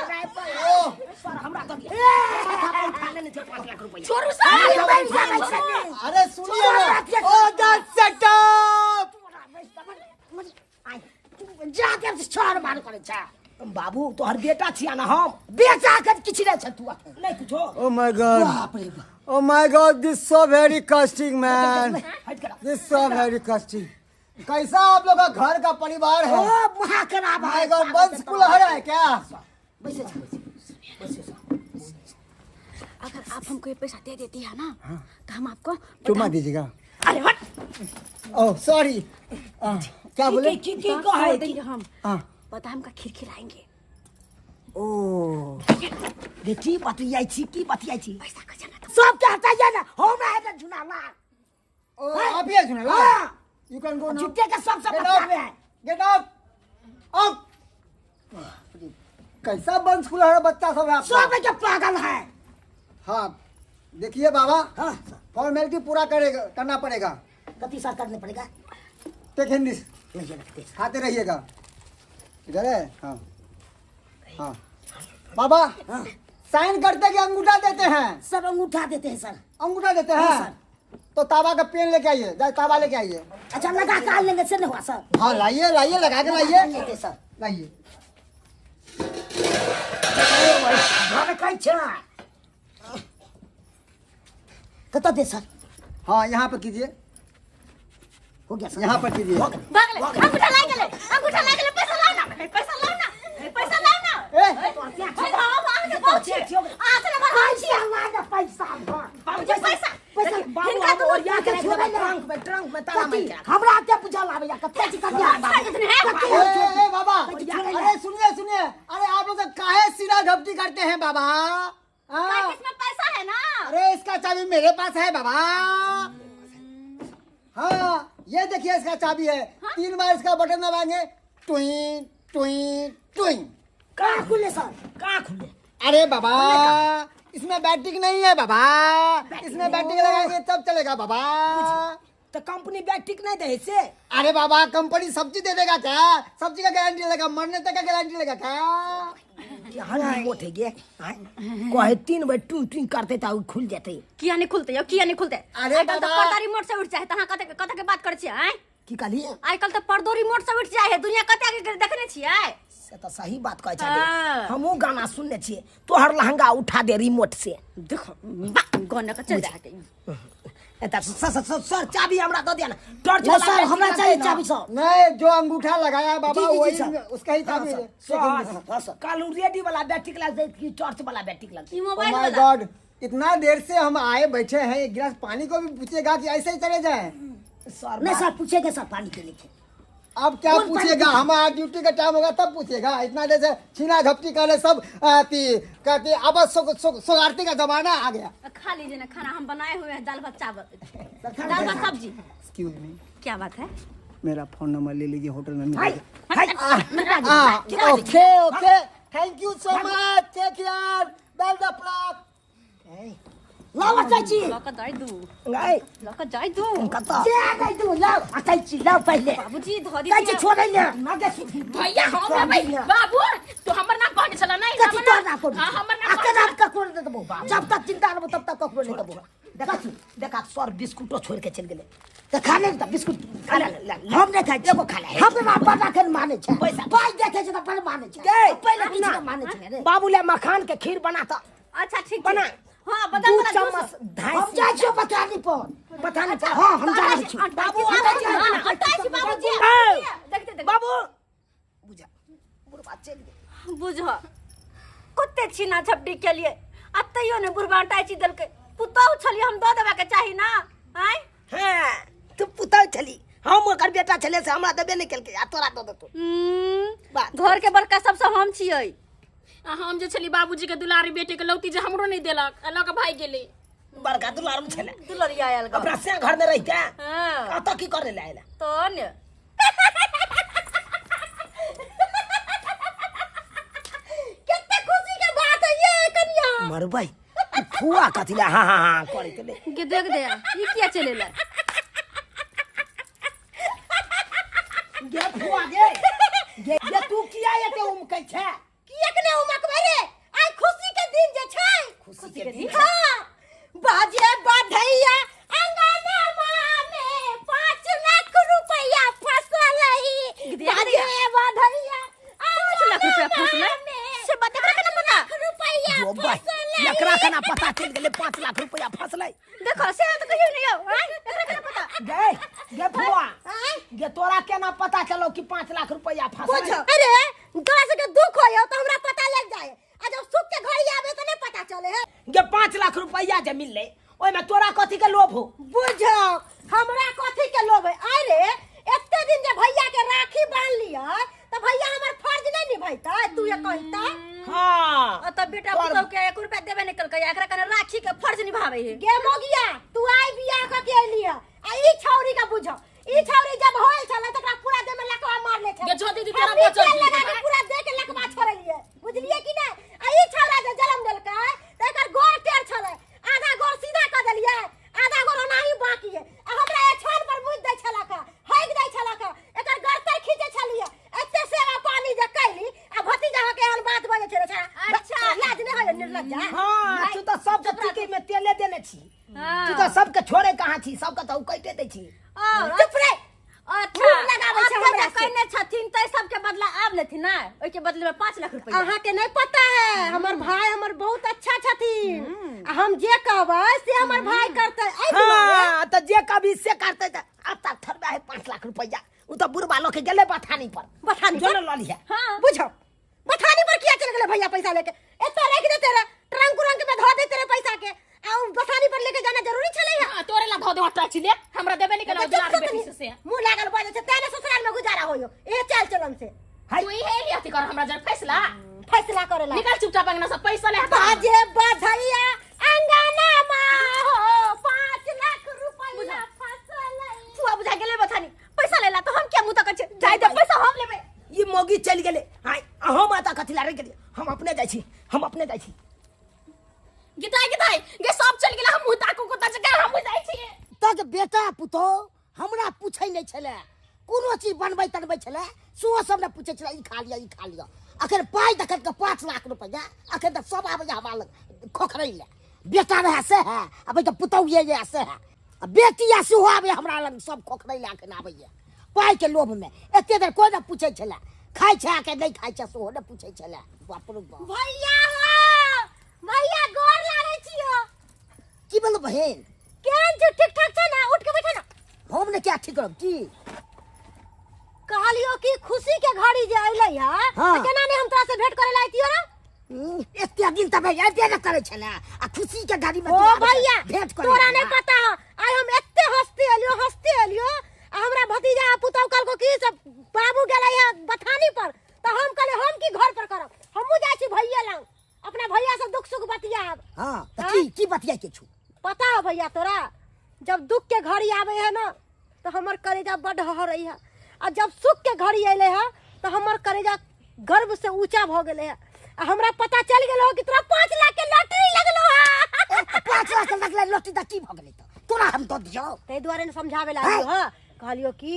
My God, oh. Sir, हमरा तो उठा लेने छै 5 लाख रुपया। छोड़ू सर। अरे मर जा। अरे सुनिए ना, ओ the setup. जाके छर मार करे छै। बाबू, तोहर बेटा छिया ना हम। बेचा के किछु नहि छै तू अखन। नहीं कुछो। ओ my God. बाप रे बाप। Oh my God, this so very costing man. हट कर। This so very costing. कैसा आप लोग का घर का परिवार है? ओ महा खराब my God, वंश कुलहर है क्या? बैसे बैसे बैसे सर। अगर आप हमको ये पैसा दे देती है ना, तो हम आपको चुम्मा दीजिएगा। अरे हट। ओ सॉरी, क्या बोले? की की कहै देंगे हम। हाँ। बादाम का खीर खिलाएंगे। ओ रे, की बतियाइ छी, की बतियाइ छी? पैसा का जमा सबके हटाइए ना, हमरा हेतै झुना ला। ओ आप ही है सुना ला। हाँ। You can go now. झूठे के सब सब गेट बतियावे आउट, है। Get out, out. कैसा बंश खुला है बच्चा सब है आपका? सब के पागल है। हाँ देखिए बाबा, हाँ। फॉर्मेलिटी पूरा करेगा, करना पड़ेगा। कति साल करने पड़ेगा? टेक हिंदी। नहीं रखते। खाते रहिएगा। इधर है। हाँ हाँ बाबा, हाँ। साइन करते कि अंगूठा देते हैं? सर अंगूठा देते हैं सर। अंगूठा देते हाँ, हैं सर। तो ताबा का पेन लेके आइए, जाए ताबा लेके आइए। अच्छा लगा के लेंगे से नहीं हुआ सर। हाँ लाइए लाइए, लगा के लाइए। लेते सर। लाइए। घर कहै छै कतऽ दे सर? हाँ यहाँ पर कीजिए। हो गया सर। यहाँ पर कीजिए। हो गया। भाग ले, अंगूठा लाग गेलै, अंगूठा लाग गेलै, पैसा लाउ ना, पैसा लाउ ना, पैसा लाउ ना। ए ए, हम अहाँके बहुत छी। अहाँ से नम्बर हम छी। पैसा लाग, पैसा भर। बाबूजी पैसा। पैसा बाबू हिनका हम दुनू ओरिया के राखि देबै ट्रंक में, ट्रंक में ताला मारि के राखब। हमरा के बुझल आबैया कते छी कन्या। ए, ए, बाबा, अरे सुनिए सुनिए, अरे आप लोग तो काहे सीधा झपटी करते हैं बाबा? हाँ। इसमें पैसा है ना? अरे इसका चाबी मेरे पास है बाबा। हाँ ये देखिए इसका चाबी है। 3 बार इसका बटन दबाएंगे, टुइन टुइन टुइन। कहाँ खुले सर? कहाँ खुले? अरे बाबा इसमें बैटरी नहीं है बाबा, इसमें बैटरी लगाएंगे तब चलेगा बाबा। तो कंपनी बैटरी नहीं दे से? अरे बाबा कंपनी सब्जी दे देगा क्या? सब्जी का गारंटी लेगा, मरने तक का गारंटी लेगा क्या? केहन रिमोट है गे? आँय? कहे 3 बेर टुन टुन करते तऽ उ खुल जेतै। किया नहीं खुलते यौ, किया नहीं खुलते? अरे आइ काल्हि तऽ बाबा। पर्दा रिमोट से उठ जाए, तऽ अहाँ कते कते के बात करै छियै आँय? की कहली? आइ काल्हि तऽ पर्दो रिमोट से उठ जाए है, दुनिया कते आगे गेल देखने छियै? से तऽ सही बात कहै छै। हाँ। हमहूँ गाना सुनने छियै, तोहर लहंगा उठा दे रिमोट से। देखो बा गाना के चल जाके। एतऽ सर सर सर सर चाबी हमरा दऽ दिअ ना। टॉर्च नहीं वाला सर, बैटरी हमरा लगतै चाहिए ना। चाबी सर। नहीं जो अंगूठा लगाया बाबा जी, जी, जी, वही सर। उसका ही चाबी है। सर, हाँ, सर। कालू रेडी वाला बैटरी लगतै कि टॉर्च वाला बैटरी लगतै? ई Oh मोबाइल my वाला। God, इतना देर से हम आए बैठे हैं, एक गिलास पानी को भी पूछेगा कि ऐसे ही चले जाए? सर नहीं सर पूछेगा सर पानी के लिए। अब क्या कौन पूछेगा? पानी? हमारा ड्यूटी का टाइम होगा तब पूछेगा। इतना देर से छीना झपटी करे सब कहते अब सोगारती का जमाना आ गया। खा लीजिए ना खाना, हम बनाए हुए हैं दाल भात चावल, दाल भात सब्जी। एक्सक्यूज मी, क्या बात है? मेरा फोन नंबर ले लीजिए, होटल में हाय, मिलेगा। हाय, okay okay, thank you so much, take care, bell the clock. लाओ चाची। लऽ कऽ जाय दू, गै, लऽ कऽ जाय दू। कतऽ? जे गई तू लाओ चाची, लाओ पहले। बाबूजी धऽ चाची दितियै। छोड़ै ले। ना गे सुधी। भैया हम लेबै। बाबू तू हमर नाम कहने छला नहीं? कथी हमर तोर नाम ना करू? हाँ, हमर नाम आ कहने केना ककरो नहि देबो, जब तक चिंता रहबो तब तक ककरो नहि देबो। देखा देखा सर बिस्कुटो छोड़ के चलि गेलै। तऽ खा ले तऽ बिस्कुट खा ले, ले, ले। हम नहि खाइ छी। एगो खा ले। हम ना बड़ा के मानै छै। पैसा। पाइ देखै छै तऽ बड़ मानै छै। गै, पहिले किछु ना। नहि मानै छै रे। बाबू ले मखान के खीर बना तऽ। अच्छा ठीक छै। बना। हाँ बादाम 2 वाला जूस। चम्मच ढाई। हम जाइ छियौ बथानी पर। बथानी पर। हाँ हम जा रहल छी। बाबू, बाबू अटाइ छी। अटाइ छी बाबूजी। ए, देखते देखते बाबू बुझा बुढ़बा चलि गेल। बुझ कते छीना झपटी के लिए आ तैयो ने बुढ़बा अटाइची देलकै। पुतहु छलियै हम, दऽ देबाके चाही ना आँय? हाँ तू पुतहु छली, हम ओकर बेटा छलियै से हमरा देबे नहि केलकै आ तोरा दऽ देतौ। बात। घर के बड़का सबसँ हम छियै। आ हम जे छली बाबूजी के दुलारी बेटी के लौती जे हमरो नहीं देलक, आ लऽ के भागि गेलै। बड़का दुलारू छलै। दुलरिया आयल ग। अपना से घर में रहिते हाँ। कतऽ की करे ले आयल? तो ने कते खुशी के बात है ये कनिया। मरबै फुआ कथी ले हाँ हाँ हाँ करैत ले। के देख दे ई किया चलेला? गे फुआ गे गे गे तू किया एते उमकै छै? किएक ने उमकबै रे, आइ खुशी के दिन जे छै। खुशी के दिन? हाँ, बाजे बधैया अंगनमा में 5 लाख रुपया फसलै। बाजे बधैया 5 लाख रुपया फसलै? से बात एकरा केना पता? रुपया जो भाई फसलै। एकरा केना पता चलि गेलै 5 लाख रुपया फसलै? देखो से तऽ कहियो नहि यौ आँय, एकरा केना पता? गे गे फुआ गे तोरा केना पता चलो कि 5 लाख रुपया फसलै? बुझ अरे तोरा सबके दुख होय तऽ हमरा पता लग जाए, आ जब सुख के घड़ी आबे तऽ नहीं पता चले है। गे 5 लाख रुपया जे मिललै ओहिमे तोरा कथी के लोभ हो? बुझो हमरा कथी के लोभ है। अरे एते दिन जे भैया के राखी बांध लिया त भैया हमर फर्ज नहीं निभैता, तू ये कहता। हाँ और तब बेटा तोहर- पुतहु के 1 रुपया देबे नहीं कलकै, एकरा कने राखी के फर्ज निभावे है। गे मोगिया तू आई बियाह क के अइली है, आ ई छौरी के बुझो, ई छौरी जब होल छलै तकरा पूरा देह में लकवा मार ले छलै। गे जो दीदी, तोरा हम बचल तेल छी। लगा के पूरा देह के लकवा छोड़लिए, बुझलिए कि नहीं? आ ई छौरा जे जन्म देलकै त एकर गोर टेढ़ छलै, आधा गोर सीधा क देलिए, आधा गोर ओनाही बाकी है। आ हमरा ए छान पर मुझ दै छलक, हगि दै छलक, एकर गर्तर खींचे छलिए, एते सेवा पानी जे कैली आ भतीजा के एहन बात बजै छै रे छौरा। अच्छा। लाज नहि होइए निर्लज्जा। हाँ, तू तऽ सबके टीके में तेले देने छी, हाँ। तू तऽ सबके छोड़े कहाँ छी, सबके तऽ उकैटे दै छी। और चुप रे। अच्छा, मुँह लगाबै छै अब हमरा जे से। कहने छथिन तै सबके बदला आब लेथिन ना, ओहिके बदले में 5 लाख रुपया। अहाँ के नहीं पता है, हमर भाई हमर बहुत अच्छा छथिन, आ हम जे कहबै से हमर भाई करतै। एहि दुआरे हाँ, तऽ जे कभी से करतै तऽ अब तक थोड़बे है 5 लाख रुपया, उ तऽ बुढ़बा लऽ के गेलै बथानी पर। बथानी पर? जो लऽ लिहे। हाँ। बुझो बथानी पर किया चल गेलै भैया पैसा लेके? एतऽ राखि देते रे, ट्रंक उरंक में धऽ देते रे पैसा के, आ उ बथानी पर लेके जाना जरूरी छलै है। हाँ, तोरे ला धऽ देबो टैक्सी ले, हमरा देबे नहीं केलौ चुप दुलार से बेटी तनी, से। मुंह लागल बजै छै तें ने ससुराल में गुजारा होयो ए चाल चलन से। हाय। तू इहे ही अथी कर हमरा जर फैसला। फैसला करेला। निकल चुपचाप अंगना से पैसा ले। बाजे बधैया अंगना मा हो 5 लाख रुपया फसल। फुआ बुझा गेलै बथानी पैसा लेला तो हम क्या मुंह तक छै, जाय दे पैसा हम लेबै। ई मौगी चलि गेलै, आय अहाँ माता कथी ला रहि गेलियै? हम अपने जाइ छी, हम अपने जाइ छी। गिताई गिताई गे सब चलि गेलै, हम मुंह ताकू कुत्ता जकाँ हम जाइ छी। तक बेटा पुतोह हमरा पूछै नहि छलै, कोनो चीज बनबै तनबै छलै सेहो सब ने पूछै छलै, ई खा लिअ ई खा लिअ। अखन पाइ देखत के 5 लाख रुपैआ अखन तक सब आबैया हमरा लग खोखरै लए। बेटा रहए से है, आ बेटा पुतोह ये से है, आ बेटी आ सेहो आबैया हमरा लग सब खोखरै लए अखन आबैया पाइ के लोभ में। एते देर कोइ ने पूछै छलै खाइ छै के नहि खाइ छै, सेहो ने पूछै छलै। बाप रे बाप। भैया हो, भैया गोर लागै छियो। की बोलू बहिन? केहन छै? ठीक ठाक छै ना? उठ के बैठा ना। हम ने क्या ठीक करब की? कहलियो कि खुशी के घड़ी जे अइलै है, हाँ। तऽ केना ने हम तोरा से भेंट करे ला अइतियो ना? एते दिन तऽ भैया एते ने करै छलै, आ खुशी के घड़ी में ओ तू आबै भैया, भेंट करे तोरा छलै। नहीं पता है, आइ हम एते हंसते एलियो, हंसते एलियो, आ हमरा भतीजा आ पुतहु कहलको कि सब बाबू गेलै है बथानी पर, तऽ हम कहलियै हम की घर पर करब, हमहूँ जाइ छी भैया लग, अपना भैया से दुख सुख बतियाब। हाँ, तऽ की बतियाइ के छौ? पता है भैया तोरा, जब दुख के घड़ी आवे है ना तो हमर करेजा बड हहरै है, आ जब सुख के घड़ी अइले है तो हमर करेजा गर्व से ऊंचा भ गेले है, आ हमरा पता चल गेल हो कि तोरा 5 लाख के लॉटरी लगलो है। 5 लाख के लगले लॉटरी त की भ गेलै त तोरा हम दऽ दियौ? ताहि दुआरे ने समझावे लागलियो हँ, कहलियो कि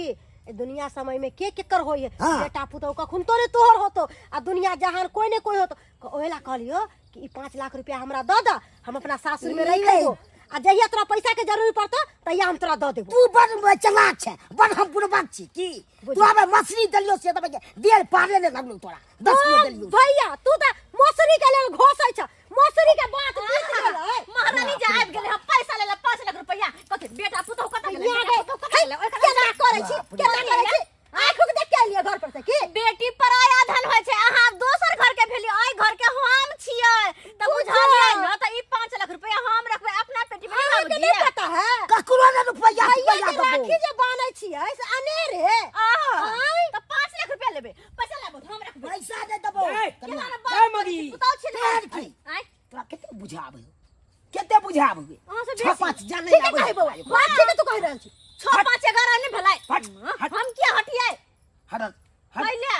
ए दुनिया समय में के केकर होय है, हाँ। बेटा पुतहु कखन तोरे तोहर होतो, आ दुनिया जहान कोई ने कोई होतो। ओहिला कहलियो कि ई 5 लाख रुपया हमरा दऽ दऽ, हम अपना सासुर में रख लेबो, आ जहिया तोरा पैसा के जरूरी पड़तो तहिया हम तोरा दऽ देबो। तू बड़ चलाक छै, बड़ हम बुड़बक छी की? तू आबे मछली देलियो से तऽ देल पारे ने लगलो तोरा, 10 किलो देलियो। भैया तू तऽ मौसरी के लेल घोसै छ, मौसरी के बात बीत गेलै। महारानी जे आबि गेलै हम पैसा लेला 5 लाख रुपया, कथी बेटा पुतहु कतऽ गेलै? भैया बेटा गे, पुतहु कतऽ गेलै? ओहि केना करै छी, केना करै छी? आँखि के देख के एलियै घर पर से की? बेटी पराया धन होइ छै, अहाँ दोसर घर के भेलियै, एहि घर के हम छियै, तऽ बुझलियै ने? तऽ ई 5 लाख रुपया हम रखबै अपना पेटी में। अहाँके नहि पता है? ककरो ने रुपया भैया तुपैया के देबो। राखी जे बान्है छियै से अनेरे। आह, तऽ 5 लाख रुपया लेबै, पैसा लाबू हम रखबै। पैसा दे देबो। ए, केना ने ए, बात मगी। पुतहु छी ने। तोहर की? आँय? तोरा कते बुझाबै हो? कते बुझाबै हो? अहाँ से छह बेसी। पाँच जानै ठीके आबै कहै बौआ, है। बात ठीके तू कहि रहल छी। 6 5 11 नहि भेलै। हट, हट। हम किया हटियै? हट, हट। पहिले।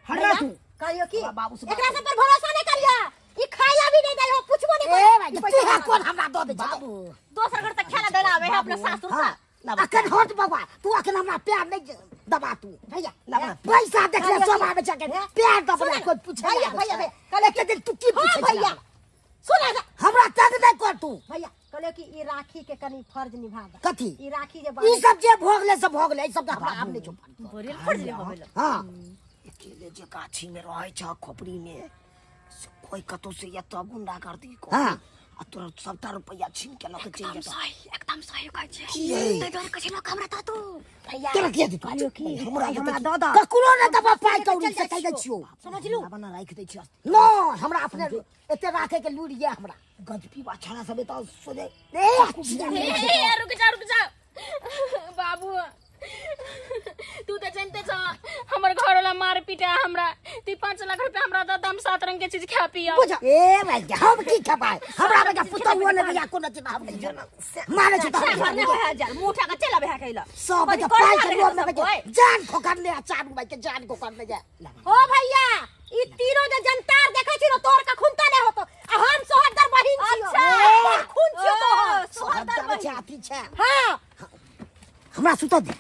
हट ना तू। कहियो की? तोरा बाबू से बात एकरा करू। सब पर भरोसा नहि करिया, ई खाया भी नहि दै हो, पुछबो नहि ए करिया। भाई, ई तू पैसा है हमरा कोन हमरा दऽ दै छै? बाबू। दोसर घर तऽ खेला देला आबै है अपना सासुर से। हाँ, लाबा। अखन हट बाबा, तू अखन हमरा प्यार नहीं दबा तू। भैया, लाबा। पैसा देखले भैया, सब आबै छै अखन, प्यार दबा सुन, कोई पूछे भैया, आबै भैया, छै। भैया, कहले के दिन तू की हाँ, पूछे छै भैया। हमरा? सुन ना। हमरा तंग नहीं कर तू। भैया, कहले कि ई राखी के कनी फर्ज निभा दे। कथी? ई राखी जे ई सब जे भोग ले सब भोग ले, ई सब के हमरा आब नहीं छौ। बोरियल फर्ज निभाबै लए। हाँ। अकेले जे गाछी में रहै छ खोपड़ी में, से कोई कतौ से एतऽ गुंडा गर्दी हाँ। आ तोरा सबटा रुपैआ छीन के लऽ के चलि एकदम जेतौ। सही, एकदम सही कहै छियै। की यै? ताहि दुआरे कहै छियै, लोक हमरा दऽ दू। भैया तोरा किया देतौ? कहलियौ की हमरा हमरा देतै दऽ दऽ। ककरो नहि देबऽ पाइ कौड़ी चलि से जाइ कहि दै छियौ। छियौ। समझलू? बना राखि दै छियै। नहि, हमरा अपने एते राखे के लूरि ये हमरा। गजपीबा छौड़ा सब एतऽ सोझे ए, ए, रुक जा, रुक जा बाबू, तू तो जानते छ हमर घर वाला मार पीटा हमरा। तू 5 लाख रुपया हमरा दे, हम 7 रंग के चीज खा पिया। बुझ ए भाई, हम की खेबै? हमरा बेटा पुतहुओ नहि दैया कोनो चीज, हम नहि खेबै। मारै छै तऽ हम घर नहि होय जाल, मुँह उठा के चलि आबै है कैला। सब कथी बेटा करै पाइ है के लोभ सब में कोइ? जान खोकरने आ चारू भाई के जान खोकरने जा। ओ भैया, ई तीनों जे जनतार देखै छी न, तोर के खून त नहि होतो, आ हम सोहदर बहिन छियो। अच्छा। तोर खून छियो तोहर। ओ, सोहदर सोहदर बहिन। छै, अथी छै। हां। हमरा सुतऽ दे।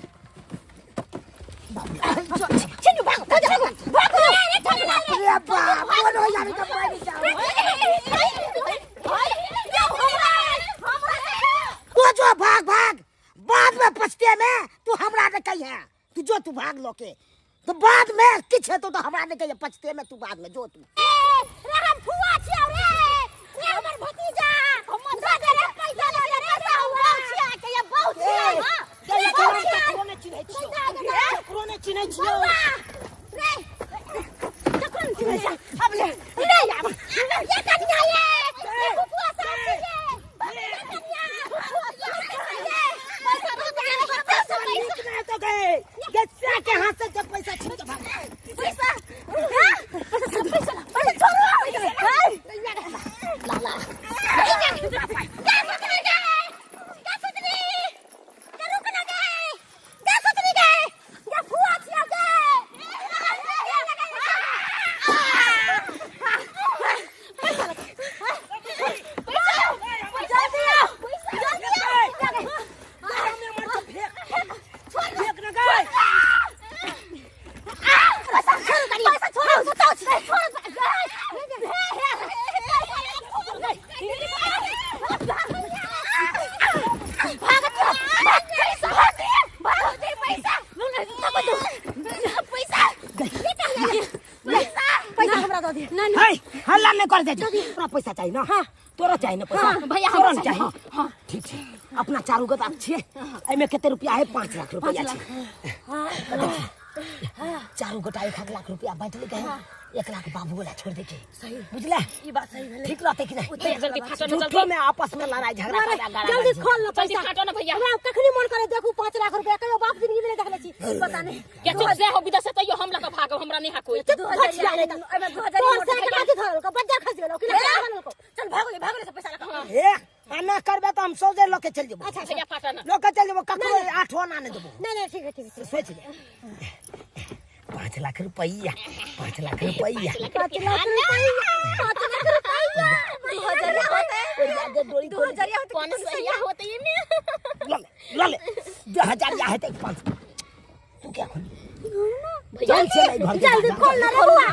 चिन्नू भागो, भागो, भागो, भागो। रे, चल ना रे। रे बाप, कोन हो जाने के मारि जाओ। तू जो भाग भाग, बाद में पछते में तू हमरा ने कही है। तू जो तू भाग लोके तो बाद में किछ हेतौ तो हमरा ने कहिए पछते में, तू बाद में जो तू। रे हम फुआ छियौ रे, रे हमर भतीजा हमर दे दे रे पैसा दे दे रे, हम बहु छियै के ये बहु छियै। हां, गई बहु छियै। ककरो नहि चिन्है छियौ, ककरो नहि चिन्है छियौ। रे ककरो नहि चिन्है छियै। अब ले ले आब ये कनिया, ये ये फुआ साहब छियै। ये कनिया, पैसा दे दे रे, पैसा नीक नहि हेतौ गई गच्चा के हाथ से जब पैसा छीन के भाग। पैसा, हां, पैसा, पैसा, पैसा छोड़ो। ला ला। फेक न गई। है हल्ला नहीं कर दे। तोरा पैसा चाहिए ना? हाँ, तोरा चाहिए ना पैसा? भैया, तोरा हमरा नहीं चाहिए? हाँ, ठीक छै। अपना चारू गोटा छियै, एहिमे कते रुपया है? 5 लाख रुपया छै। चारू गोटा 1 लाख रुपया बांटि लेके है, 1 लाख बाबू वाला छोड़ दे के। सही बुझला? ई बात सही भेलै। ठीक रहते कि नहीं? भैया, जल्दी फाटो ना, झूठो जल्दी। में आपस में लड़ाई झगड़ा करना, गारा जल्दी गारी। खोल लो जल्दी पैसा। फाटो ना भैया। हमरा कखनी मन करे देखू 5 लाख रुपया, कहियो बाप जिंदगी में नहीं देखले छी, पता नहीं। क्या चुप से हो विदा से तैयो हम लगा भागो, हमरा नहीं हा कोई। चुप घटिया नहीं तो। एहिमे 2000 तोर से के काथी धरलको, बज्जर खसि गेलौ कि लगा बनलको। चल भागो ले, भागो ले सब पैसा लगा। ए एना करबे तो हम सौदे लके चल जेबो। अच्छा, भैया फाटा ना। लके चल जेबो, ककरो 8 आना नहीं देबो। नहीं नहीं, ठीक है, ठीक है। सोच ले, 5 लाख रुपया, 5 लाख रुपया। 5 लाख रुपया, 5 लाख रुपया। 2000 होते, ओरिया के डोरी खोल। 2000 होते। 500 होते ये में। ल ले, ल ले, 2000 या हेतै 5। तू क्या खोली? भैया चल चल घर के। जल्दी खोल ना रे बुआ,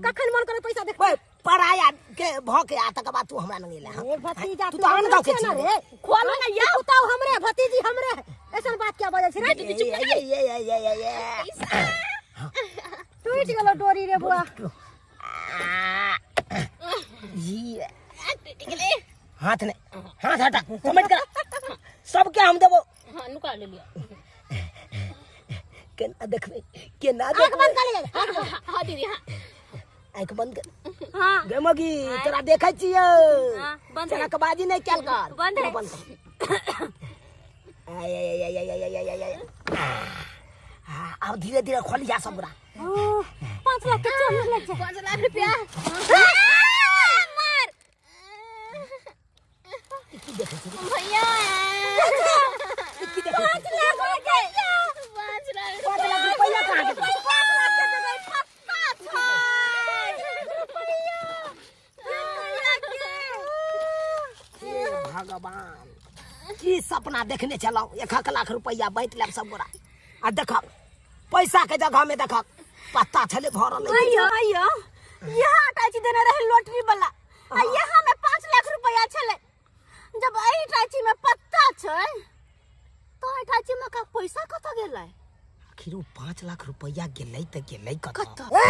कखन मन करे पैसा देख। ओए, पराया के भ के आ तकर बाद तू हमरा लग एला। ए भतीजा, तू तो आन गाँव के छी छी रे। खोलो ना या बताओ, हमरे भतीजी हमरे ऐसन बात क्या बजै छी रे? ए, ए, ए, ए, ए, ए, ए। टूट गेलो डोरी रे बुआ। ये हाथ ने हाथ हटा, समझ कर सबके हम देबो। हां, नुका ले लिया। केना देखबै, केना आंख देखबै? बंद कर ले, आंख बंद। हां दीदी, हां। आंख बंद कर। हां। गे मगी, तोरा देखै छियौ। हां, बंद है। चनकबाजी नहि कैल कर। बंद है। बंद कर। आय, आय, आय, आय, आय, आय, आय, आय। हाँ, अब धीरे धीरे खोली जा सब गोरा। 5 लाख के चोर लग जाए। 5 लाख रुपया मार। की देखै छी? भैया, की देखै छी? 5 लाख हो गए। 5 लाख। 5 लाख रुपया कहाँ गेलै? 5 लाख के देबै पक्का छै रुपया। हे भगवान, की सपना देखने छलहुँ, 1 लाख रुपया बाँटि लेब सब गोरा, आ देखब पैसा के जगह में देखब पत्ता छलै भरल। आइयो आइयो, यहाँ अटैची देने रहे लॉटरी वाला, आ यहाँ में 5 लाख रुपया छलै। जब एहि अटैची में पत्ता छै तो अटैची में का पैसा कतऽ गेलै? आखिर ओ 5 लाख रुपया गेलै तऽ गेलै कतऽ? कतऽ? ए,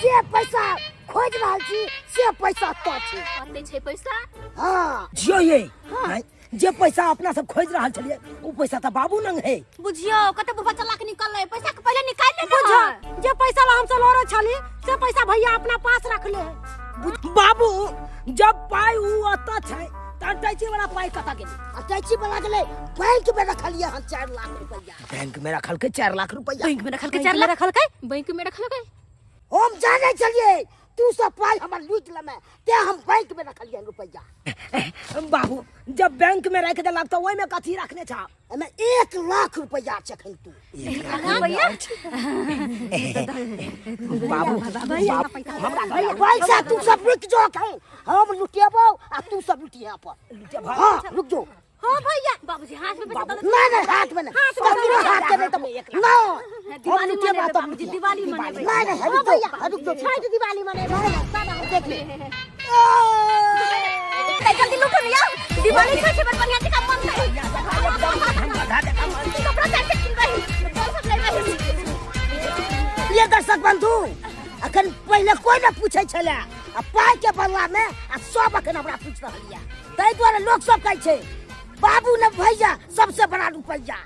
जे पैसा खोजि रहल छी से पैसा ओतऽ छै। ओतै छै पैसा? हँ। जियो ये आँय, जे पैसा अपना सब खोजि रहल छलियै ओ पैसा तऽ बाबू नंग है। बुझियो कते बुढ़वा चला के निकललै, पैसा के पहिले निकालि ले। बुझो जे पैसा ला हमसे लड़े छली से पैसा भैया अपना पास रख ले है। बाबू जब पाइ उ ओतऽ छै तऽ अटैची वाला पाइ कतऽ गेलै? अटैची वाला गेलै बैंक में, रखलियै हन 4 लाख रुपैआ। बैंक में रखलकै 4 लाख रुपैआ। बैंक में रखलकै बैंक 4 में लाख? रखलकै। बैंक में रखलकै। हम जानै छलियै तू सब पाइ हमर लूटि लेमे, तें हम बैंक में रखलियै रुपैआ। बाबू जब बैंक में राखि देलक तऽ ओहिमे कथी रखने छह? एहिमे 1 लाख रुपैआ छै एखन। तू रुपैआ बाबू हमरा पैसा तू सब रुकि जो एखन, हम लुटेबौ आ तू सब लुटिहे अपन। हाँ रुक जो। हाँ भैया, बाबूजी हाथ में पैसा दे। नहीं नहीं, हाथ में नहीं, ककरो हाथ के नहीं देबो। नहीं, हम दिवाली लुटेबा मनेबै तब बाबूजी, लुटिहे। दिवाली मनेबै। नहीं नहीं, रुक जो, रुक जो। छठि दिवाली मनेबै। देख ले। जल्दी लूटो ने यार, दिवाली छठि बड़ बढ़िया जकाँ मनतै। कपड़ा चारि टा किनबै, फल सब लेबै। प्रिय दर्शक बंधु, अखन पहिले कोई न पूछै छलै आ पाइ के बदला में, आ सब अखन हमरा पूछि रहल यऽ। ताहि दुआरे लोक सब कहै छै बाबू न भैया सबसे बड़ा रुपैया।